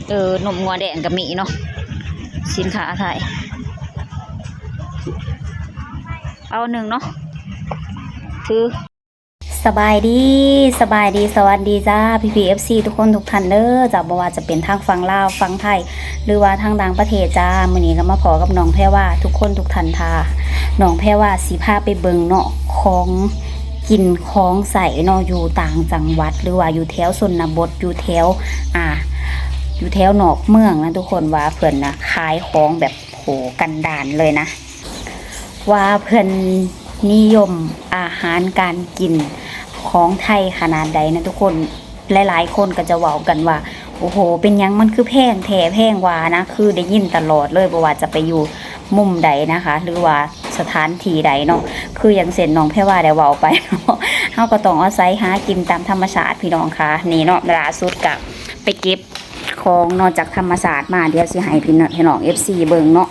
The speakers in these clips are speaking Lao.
ເອີ ນົມງົວແດງກໍມີເນາະ ສິນຄ້າໄທ. ເອົາໜຶ່ງເນາະ ຖື. ສະບາຍດີ ສະບາຍດີ ສະຫວັດດີຈ້າ ພີ່ໆ ເອັຟຊີ ທຸກຄົນທຸກທ່ານເດີຈ້າ ບໍ່ວ່າຈະເປັນທາງຝັ່ງລາວ ຝັ່ງໄທ ຫຼືວ່າທາງຕ່າງປະເທດຈ້າ. ມື້ນີ້ກໍມາພໍ້ກັບນ້ອງແພວາ ທຸກຄົນທຸກທ່ານ ຖ້ານ້ອງແພວາຊິພາໄປເບິ່ງເນາະ ຂອງກິນຂອງໃຊ້ເນາະ ຢູ່ຕ່າງຈັງຫວັດ ຫຼືວ່າຢູ່ແຖວຊົນນະບົດ ຢູ່ແຖວ ອ່າ ຢູ່ແຖວນອກເມືອງນະທຸກຄົນ ວ່າເພິ່ນນະຂາຍຂອງແບບ ໂອ້ ກັນດານເລີຍນະ ວ່າເພິ່ນນິຍົມອາຫານການກິນຂອງໄທຂະໜາດໃດນະທຸກຄົນ. ຫຼາຍໆຄົນກໍຈະເວົ້າກັນວ່າ ໂອ້ໂຫ ເປັນຫຍັງມັນຄືແພງແທ້ແພງວ່ານະ ຄືໄດ້ຍິນຕະຫຼອດເລີຍ ບໍ່ວ່າຈະໄປຢູ່ມຸມໃດນະຄະ ຫຼືວ່າສະຖານທີ່ໃດເນາະ ຄືຢ່າງເຊັ່ນນ້ອງແພວາໄດ້ເວົ້າໄປເນາະ ເຮົາກໍຕ້ອງອາໄສຫາກິນຕາມທຳມະຊາດ ພີ່ນ້ອງຄະ. ນີ້ເນາະ ລ່າສຸດກະໄປເກັບ ຂອງເນາະ ຈາກທຳມະຊາດມາ ດຽວຊິໃຫ້ພີ່ນ້ອງ ພີ່ນ້ອງເອັຟຊີເບິ່ງເນາະ.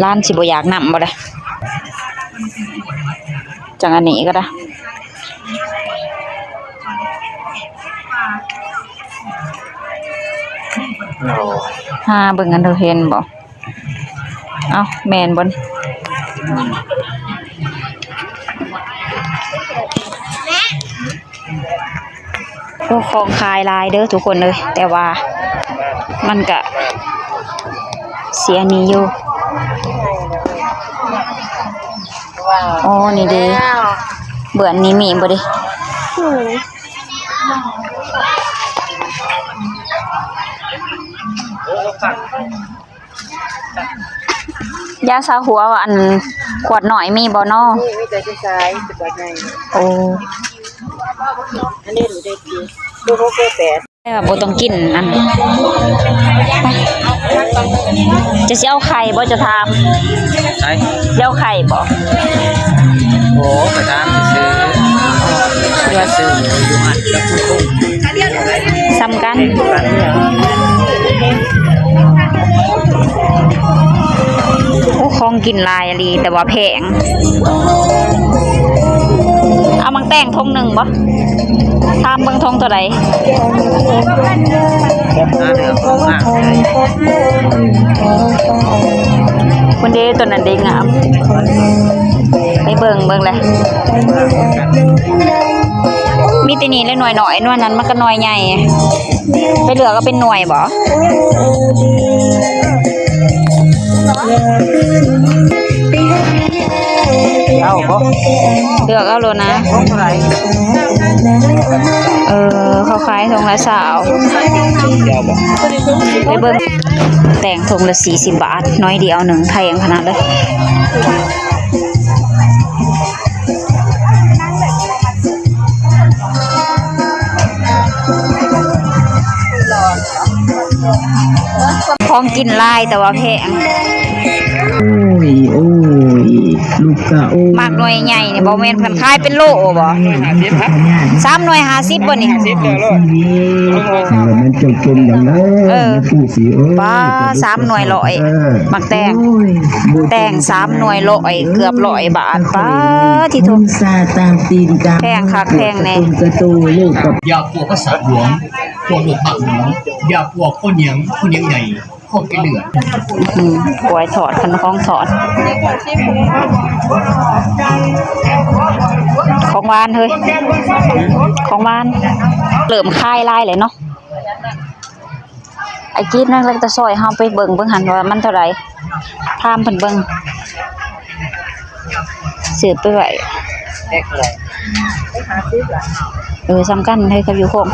ຫຼານຊິບໍ່ຢາກນ້ຳບໍ່ລະ ຈັ່ງອັນນີ້ກໍໄດ້. ຫາເບິ່ງກັນດູ ເຫັນບໍ່? ເອົ້າ ແມ່ນບໍ່ນີ້? ໂອ້ ຂອງຂາຍຫຼາຍເດີທຸກຄົນເອີຍ ແຕ່ວ່າມັນກະເສຍນີ້ຢູ່. ອໍ ນີ້ເດ ເບື່ອນນີ້ມີບໍ່ເດ? ຢາຊາຫົວ ອັນ ຂວດນ້ອຍມີບໍ່ນໍ? ມີ ມີແຕ່ຊາຍ ຂວດໃຫຍ່. ໂອ້ ອັນນີ້ເດັກດີ ໂຕຫົກໂຕແປດ ແຕ່ວ່າບໍ່ຕ້ອງກິນອັນ ຈະຊິເອົາໄຂ່ບໍ່ ຈະຖາມ ໃສ ຊິເອົາໄຂ່ບໍ່? ໂອ້ ໄປຖາມຊື່ໆ ວ່າຊື້ຢູ່ຫັ້ນກັບ ສ່ຳກັນ. ໂອ້ ຂອງກິນຫຼາຍອີ່ຫຼີ ແຕ່ວ່າແພງ. ເອົາໝາກແຕງຖົງໜຶ່ງບໍ່? ຖາມເບິ່ງຖົງເທົ່າໃດ? ພຸ້ນເດ ຕົວນັ້ນເດ ງາມ. ໄປເບິ່ງ ເບິ່ງແຫຼະ ມີແຕ່ນີ້ແຫຼະໜ່ວຍນ້ອຍ ໜ່ວຍນັ້ນມັນກໍໜ່ວຍໃຫຍ່. ໄປເລືອກເອົາເປັນໜ່ວຍບໍ່? ເອົາບໍ່? ເລືອກເອົາໂລດນະ. ເອີ ເຂົາຂາຍຖົງລະຊາວ. ເອົາບໍ່? ໄປເບິ່ງ ແຕງຖົງລະສີ່ສິບບາດ ໜ້ອຍດຽວໜຶ່ງ ແພງຂະໜາດເລີຍ. ຂອງກິນຫຼາຍແຕ່ວ່າແພງ. ໂອ້ຍ ໂອ້ຍ ລູກກະໂອ້ຍ ໝາກໜ່ວຍໃຫຍ່ນີ້ບໍ່ແມ່ນເພິ່ນຂາຍເປັນໂລບໍ່? ສາມໜ່ວຍຫ້າສິບບໍ່ນີ້? ຫ້າສິບເດີໂລດ. ມັນຈະເປັນຫຍັງເດີ ເອີ ແມ່ຕູ້ສີເອີຍ. ປ້າ ສາມໜ່ວຍຮ້ອຍ ເອີ ໝາກແຕງ ໂອ້ຍ ແຕງສາມໜ່ວຍຮ້ອຍ ເກືອບຮ້ອຍບາດ. ປ້າ ທິໂທ ແພງຄັກແພງແນ່. ຢ່າກົວພາສາຫຼວງ ພວກລູກພາກຫຼວງ ຢ່າກົວຄົນຫຍັງ ຄົນຫຍັງໃຫຍ່ ພວກກິນເລືອດ. ອືມ ກ້ວຍທອດ ຂະໜົມຂອງທອດ ຂອງຫວານເຮີ້ຍ ຂອງຫວານ ເລີ່ມຂາຍຫຼາຍແລ້ວເນາະ. ໄອ້ກີດນັ້ນແລ້ວແຕ່ຊອຍເຮົາໄປເບິ່ງເບິ່ງຫັ້ນວ່າມັນເທົ່າໃດ ຖາມເພິ່ນເບິ່ງ ຊື້ໄປໄວ້. ເອີ ສ່ຳກັນເລີຍກັບຢູ່ໂຄງ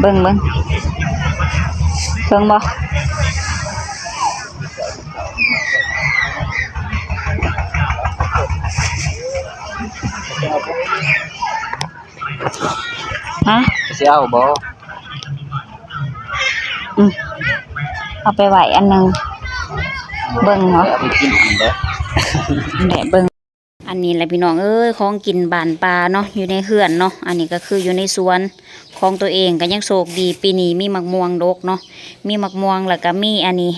ເບິ່ງເບິ່ງ ເບິ່ງບໍ່? ຮະ? ຊິເອົາບໍ່? ອືມ ເອົາໄປໄວ້ອັນໜຶ່ງ ເບິ່ງເນາະ ເອົາໄປກິນເອົາເດີ ແຫຼະ ເບິ່ງ. ອັນນີ້ແຫຼະພີ່ນ້ອງເອີຍ ຂອງກິນບ້ານປ່າເນາະ ຢູ່ໃນເຮືອນເນາະ ອັນນີ້ກໍຄືຢູ່ໃນສວນຂອງຕົວເອງ ກໍຍັງໂຊກດີ ປີນີ້ມີໝາກມ່ວງດົກເນາະ ມີໝາກມ່ວງ ແລ້ວກໍມີອັນນີ້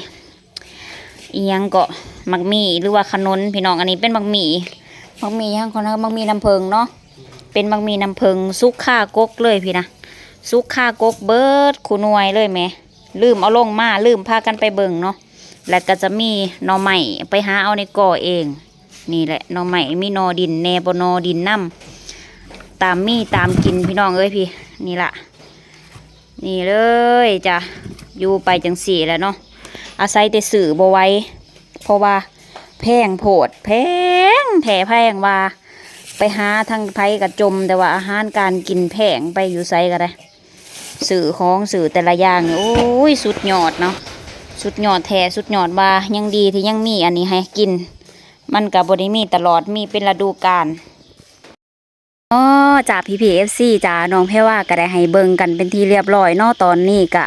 ອີ່ຫຍັງເກາະ ໝາກໝີ່ ຫຼືວ່າຂະໜົນພີ່ນ້ອງ. ອັນນີ້ເປັນໝາກໝີ່ ໝາກໝີ່ຫຍັງຂອງເຮົາ ໝາກໝີ່ນ້ຳເຜິ້ງເນາະ ເປັນໝາກໝີ່ນ້ຳເຜິ້ງສຸກຄາກົກເລີຍພີ້ນະ ສຸກຄາກົກເບິດຄູ່ໜ່ວຍເລີຍແໝ່ ລືມເອົາລົງມາ ລືມພາກັນໄປເບິ່ງເນາະ. ແລ້ວກໍຈະມີໜໍ່ໄມ້ ໄປຫາເອົາໃນກໍເອງ ນີ້ແຫຼະໜໍ່ໄມ້ ມີໜໍ່ດິນແດ່ ບໍ່ໜໍ່ດິນນຳ ຕາມມີຕາມກິນພີ່ນ້ອງເອີຍ. ພີ້ ນີ້ລະ ນີ້ເລີຍຈ້ະ ຢູ່ໄປຈັ່ງຊີ້ແຫຼະເນາະ ອາໄສແຕ່ຊື້ບໍ່ໄຫວ ເພາະວ່າແພງໂພດ ແພງແທ້ແພງວ່າ ໄປຫາທາງໃຜກໍຈົ່ມ ແຕ່ວ່າອາຫານການກິນແພງ ໄປຢູ່ໃສກໍໄດ້ ຊື້ຂອງຊື້ແຕ່ລະຢ່າງນີ້ ໂອ້ຍ ສຸດຍອດເນາະ ສຸດຍອດແທ້ສຸດຍອດວ່າ ຍັງດີທີ່ຍັງມີອັນນີ້ໃຫ້ກິນ ມັນກໍບໍ່ໄດ້ມີຕະຫຼອດ ມີເປັນລະດູການ. ອໍ ຈ້າ ພີ່ໆ ເອັຟຊີ ຈ້າ ນ້ອງແພວາກໍໄດ້ໃຫ້ເບິ່ງກັນເປັນທີ່ລຽບລ້ອຍເນາະ ຕອນນີ້ກະ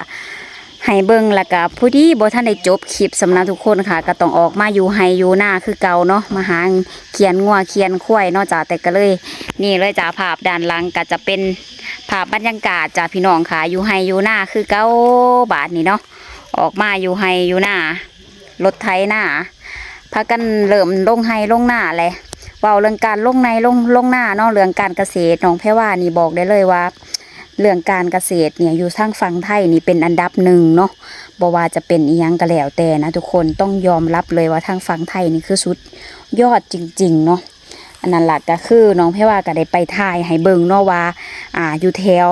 ໃຫ້ເບິ່ງ ແລ້ວກະພໍດີບໍ່ທັນໄດ້ຈົບຄລິບຊ້ຳນະທຸກຄົນຄ່ະ ກໍຕ້ອງອອກມາຢູ່ໄຮ່ຢູ່ນາຄືເກົ່າເນາະ ມາຫາຂຽນງົວຂຽນຄວາຍເນາະຈ້າ. ແຕ່ກໍເລີຍ ນີ້ເລີຍຈ້າ ພາບດ້ານຫຼັງກໍຈະເປັນພາບບັນຍາກາດຈ້າ ພີ່ນ້ອງຄ່ະ ຢູ່ໄຮ່ຢູ່ນາຄືເກົ່າ ບາດນີ້ເນາະ ອອກມາຢູ່ໄຮ່ຢູ່ນາ ລົດໄຖນາ ພາກັນເລີ່ມລົງໄຮ່ລົງນາແຫຼະ. ເວົ້າເລື່ອງການລົງໄຮ່ລົງ ລົງນາເນາະ ເລື່ອງການກະເສດ ນ້ອງແພວານີ້ບອກໄດ້ເລີຍວ່າ ເລື່ອງການກະເສດນີ້ຢູ່ທາງຝັ່ງໄທນີ້ເປັນອັນດັບໜຶ່ງເນາະ ບໍ່ວ່າຈະເປັນອີ່ຫຍັງກໍແລ້ວແຕ່ນະທຸກຄົນ ຕ້ອງຍອມຮັບເລີຍວ່າທາງຝັ່ງໄທນີ້ຄືສຸດຍອດຈິງໆເນາະ. ອັນນັ້ນລະ ກໍຄືນ້ອງແພວາກໍໄດ້ໄປຖ່າຍໃຫ້ເບິ່ງເນາະວ່າ ອ່າ ຢູ່ແຖວ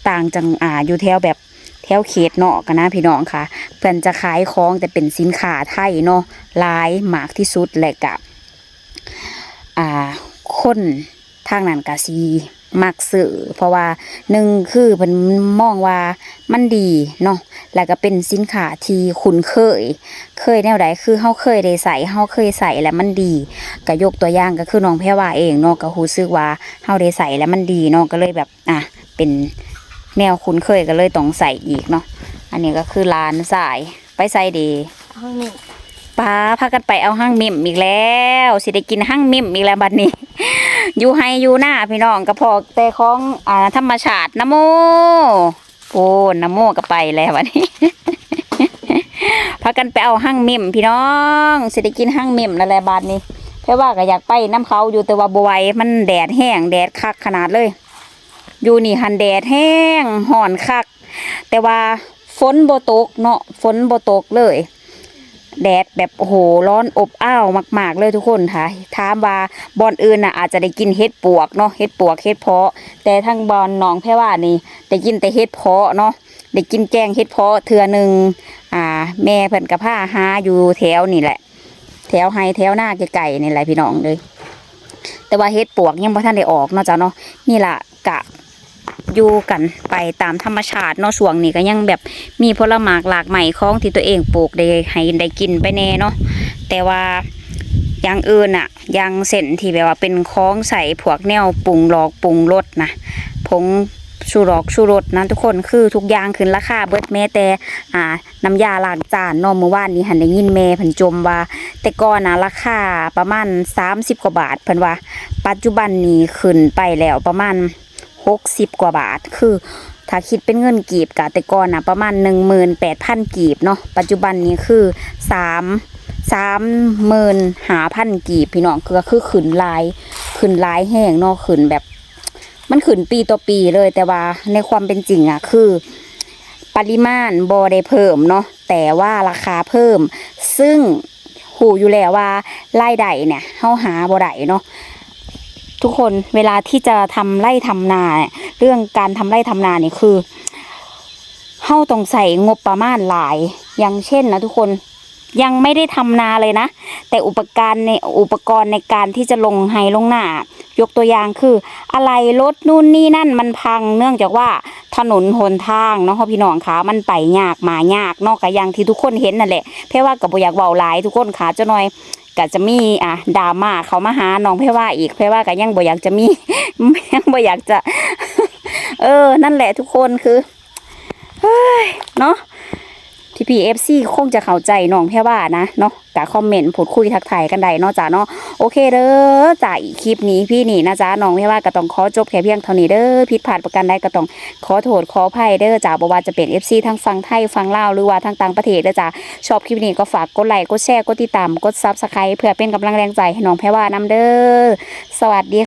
ຕ່າງຈັງ ອ່າ ຢູ່ແຖວແບບ ແຖວເຂດນອກຫັ້ນນະພີ່ນ້ອງຄ່ະ ເພິ່ນຈະຂາຍຂອງແຕ່ເປັນສິນຄ້າໄທເນາະ ຫຼາຍມາກທີ່ສຸດ ແລະກະ ອ່າ ຄົນທາງນັ້ນກະຊິມັກຊື້ ເພາະວ່າໜຶ່ງຄືເພິ່ນມອງວ່າມັນດີເນາະ ແລະກະເປັນສິນຄ້າທີ່ຄຸ້ນເຄີຍ ເຄີຍແນວໃດ ຄືເຮົາເຄີຍໄດ້ໃຊ້ ເຮົາເຄີຍໃຊ້ແລ້ວມັນດີ ກະຍົກຕົວຢ່າງກະຄືນ້ອງແພວາເອງເນາະ ກະຮູ້ສຶກວ່າເຮົາໄດ້ໃຊ້ແລ້ວມັນດີເນາະ ກະເລີຍແບບ ອ່ະ ເປັນແນວຄຸ້ນເຄີຍກໍເລີຍຕ້ອງໃຊ້ອີກເນາະ. ອັນນີ້ກໍຄືຫຼານຊາຍ ໄປໃສເດ? ເອົາຮັງມິ້ມ ປາ ພາກັນໄປເອົາຮັງມິ້ມອີກແລ້ວ ຊິໄດ້ກິນຮັງມິ້ມອີກແລ້ວບັດນີ້. ຢູ່ໄຮ່ຢູ່ນາພີ່ນ້ອງ ກໍພໍແຕ່ຂອງ ອ່າ ທຳມະຊາດນະໂມ. ໂອ້ ນະໂມກໍໄປແລ້ວບັດນີ້ ພາກັນໄປເອົາຮັງມິ້ມພີ່ນ້ອງ ຊິໄດ້ກິນຮັງມິ້ມແລ້ວແຫຼະບັດນີ້. ແພວາກໍຢາກໄປນຳເຂົາຢູ່ ແຕ່ວ່າບໍ່ໄຫວ ມັນແດດແຮງ ແດດຄັກຂະໜາດເລີຍ. ຢູ່ນີ້ຫັ້ນແດດແຮງ ຮ້ອນຄັກ ແຕ່ວ່າຝົນບໍ່ຕົກເນາະ ຝົນບໍ່ຕົກເລີຍ ແດດແບບ ໂອ້ໂຫ ຮ້ອນອົບອ້າວມາກໆເລີຍທຸກຄົນ. ຖ້າຖາມວ່າບ່ອນອື່ນນະ ອາດຈະໄດ້ກິນເຫັດປວກເນາະ ເຫັດປວກ ເຫັດເພາະ ແຕ່ທາງບ່ອນນ້ອງແພວານີ້ ໄດ້ກິນແຕ່ເຫັດເພາະເນາະ ໄດ້ກິນແກງເຫັດເພາະເທື່ອໜຶ່ງ. ອ່າ ແມ່ເພິ່ນກໍພາຫາຢູ່ແຖວນີ້ແຫຼະ ແຖວໄຮ່ແຖວນາໃກ້ໆນີ້ແຫຼະພີ່ນ້ອງເອີຍ. ແຕ່ວ່າເຫັດປວກຍັງບໍ່ທັນໄດ້ອອກເນາະເຈົ້າເນາະ. ນີ້ລະ ກະຢູ່ກັນໄປຕາມທຳມະຊາດເນາະ ຊ່ວງນີ້ກໍຍັງແບບມີຜົນລະໝາກລາກໄມ້ຂອງທີ່ຕົວເອງປູກ ໄດ້ໃຫ້ໄດ້ກິນໄປແດ່ເນາະ. ແຕ່ວ່າຢ່າງອື່ນນະ ຢ່າງເຊັ່ນທີ່ແບບວ່າເປັນຂອງໃຊ້ພວກແນວປຸງຫຼອກປຸງລົດນະ ຜົງຊູຫຼອກຊູລົດນະທຸກຄົນ ຄືທຸກຢ່າງຂຶ້ນລາຄາເບິດ ແມ້ແຕ່ ອ່າ ນ້ຳຢາລ້າງຈານເນາະ. ມື້ວານນີ້ຫັ້ນໄດ້ຍິນແມ່ເພິ່ນຈົ່ມວ່າ ແຕ່ກ່ອນນະລາຄາປະມານສາມສິບກວ່າບາດ ເພິ່ນວ່າ ປັດຈຸບັນນີ້ຂຶ້ນໄປແລ້ວປະມານຫົກສິບກວ່າບາດ ຄືຖ້າຄິດເປັນເງິນກີບກະແຕ່ກ່ອນນະປະມານໜຶ່ງໝື່ນແປດພັນກີບເນາະ ປັດຈຸບັນນີ້ຄືສາມ ສາມໝື່ນຫ້າພັນກີບພີ່ນ້ອງ. ກໍຄືຂຶ້ນຫຼາຍ ຂຶ້ນຫຼາຍແຮງເນາະ ຂຶ້ນແບບ ມັນຂຶ້ນປີຕໍ່ປີເລີຍ ແຕ່ວ່າໃນຄວາມເປັນຈິງອະ ຄືປະລິມານບໍ່ໄດ້ເພີ່ມເນາະ ແຕ່ວ່າລາຄາເພີ່ມ ຊຶ່ງຮູ້ຢູ່ແລ້ວວ່າລາຍໄດ້ເນຍ ເຮົາຫາບໍ່ໄດ້ເນາະທຸກຄົນ. ເວລາທີ່ຈະທຳໄຮ່ທຳນາເນຍ ເລື່ອງການທຳໄຮ່ທຳນານີ້ ຄືເຮົາຕ້ອງໃຊ້ງົບປະມານຫຼາຍ ຢ່າງເຊັ່ນນະທຸກຄົນ ຍັງไม่ได้ทำนาเลยนะ แต่อุปกรณ์ใน อุปกรณ์ในการที่จะลงไฮ่ลงนา ยกตัวอย่างคือ อะไหล่รถนู่นนี่นั่นมันพัง เนื่องจากว่าถนนหนทางเนาะพี่น้องคะ มันไปยากมายากเนาะ ก็อย่างที่ทุกคนเห็นนั่นแหละ แพรว่าก็บ่อยากเว้าหลายทุกคนคะ จักหน่อยก็จะมี อ่ะ ดราม่าเข้ามาหาน้องแพรว่าอีก แพรว่าก็ยังบ่อยากจะมี ยังบ่อยากจะ เออ นั่นแหละทุกคน คือ เฮ้ย เนาะ พี่ๆ เอฟซี คงจะเข้าใจน้องแพรว่านะเนาะ ก็คอมเมนต์พูดคุยทักทายกันได้เนาะจ้าเนาะ. ໂອ ອເຄເດີຈ້າ ຄລິບນີ້ ອີພີນີ້ນະຈ້າ ນ້ອງແພວາກໍຕ້ອງຂໍຈົບແຄ່ພຽງເທົ່ານີ້ເດີ. ຜິດພາດປະການໃດກໍຕ້ອງຂໍໂທດຂໍອະໄພເດີຈ້າ ບໍ່ວ່າຈະເປັນເອັຟຊີທາງຝັ່ງໄທ ຝັ່ງລາວ ຫຼືວ່າທາງຕ່າງປະເທດເດີຈ້າ. ຊອບຄລິບນີ້ກໍຝາກກົດໄລ ກົດແຊ ກົດຕິດຕາມ ກົດ Subscribe ເພື່ອເປັນກຳລັງແຮງໃຈໃຫ້ນ້ອງແພວານຳເດີ. ສະຫວັດດີ.